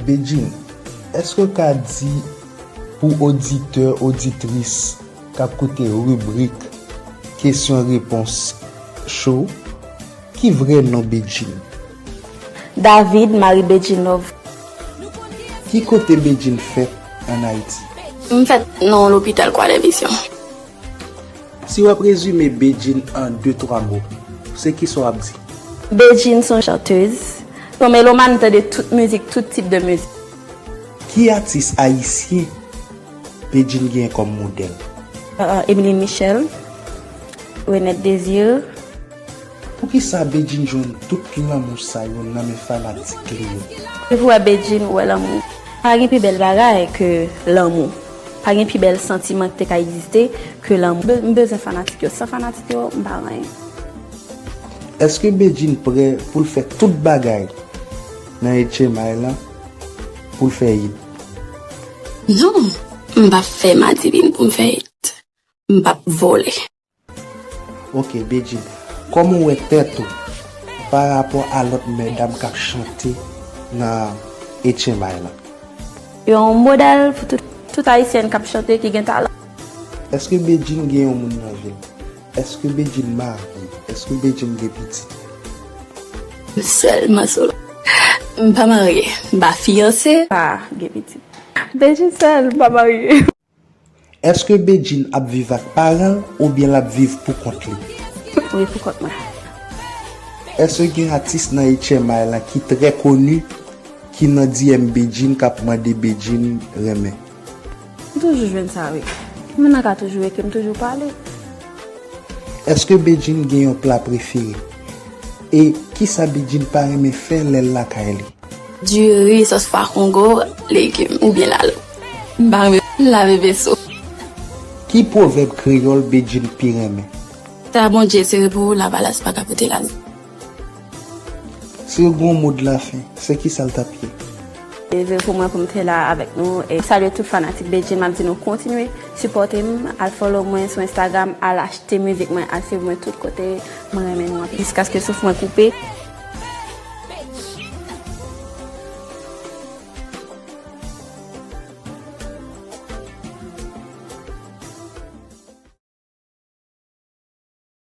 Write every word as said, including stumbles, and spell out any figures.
Bedjine, èske w ka di pou oditè, oditris k ap koute ribrik kesyon repons cho, ki vrè non Bedjine? David Marie Bedjine Love. Ki kote Bedjine fèt ann Ayiti? M fèt nan yon lopital Croix des Missions. Si w ap rezime Bedjine an de twa mo, se kisa w ap di? Bedjine se yon chantèz, se yon melomàn, m tande tout mizik, tout tip de mizik. Ki atis ayisyen Bedjine gen kòm modèl? Emeline Michel, Renette Désir. Poukisa Bedjine jwenn tout lanmou sa yo nan men fanatik li yo? Depi w wè Bedjine, ou wè lanmou. Pa gen pi bèl bagay ke lanmou. Pa gen pi bèl santiman ki te ka egziste ke lanmou. M bezwen fanatik yo. San fanatik yo, m pa anyen. Èske Bedjine prè pou l fè tout bagay nan H M I lan pou l fè hit? Non, m p ap fè madivin pou m fè hit. M p ap vòlè. Ok, Bedjine, kòman w wè tèt ou pa rapò a lòt medam k ap chante nan H M I lan? Yon modèl pou tout, tout ayisyèn k ap chante ki gen talan. Èske Bedjine gen yon moun nan vi l? Èske Bedjine marye? Èske Bedjine gen pitit? M sèl, m solo. M pa marye, m pa fiyanse, pa gen pitit. Bedjine sèl, m pa marye. Èske Bedjine ap viv ak paran l oubyen l ap viv pou kont li? Wi, pou kont mwen. Èske gen atis nan H M I lan ki trè koni ki nan D M Bedjine k ap mande Bedjine renmen? M toujou jwenn sa, wi. Moun nan ka toujou ekri m, toujou pale. Èske Bedjine gen yon pla prefere? E kisa Bedjine pa renmen fè lè l lakay li? Diri, sòs pwa kongo, legim oubyen lalo. M pa renmen lave veso. Ki pwovèb kreyòl Bedjine pi renmen? Sa Bondye sere pou ou, lavalas pa ka pote lalo. Si w gen yon mo de la fen, se kisa l t ap ye? Plezi pou mwen pou m te la avèk nou e salye tout fanatik Bedjine, m ap di nou kontinye sipòte m, al follow mwen sou Instagram, al achte mizik mwen, al swiv mwen tout kote, mwen renmen nou anpil. Jiskaske souf mwen koupe.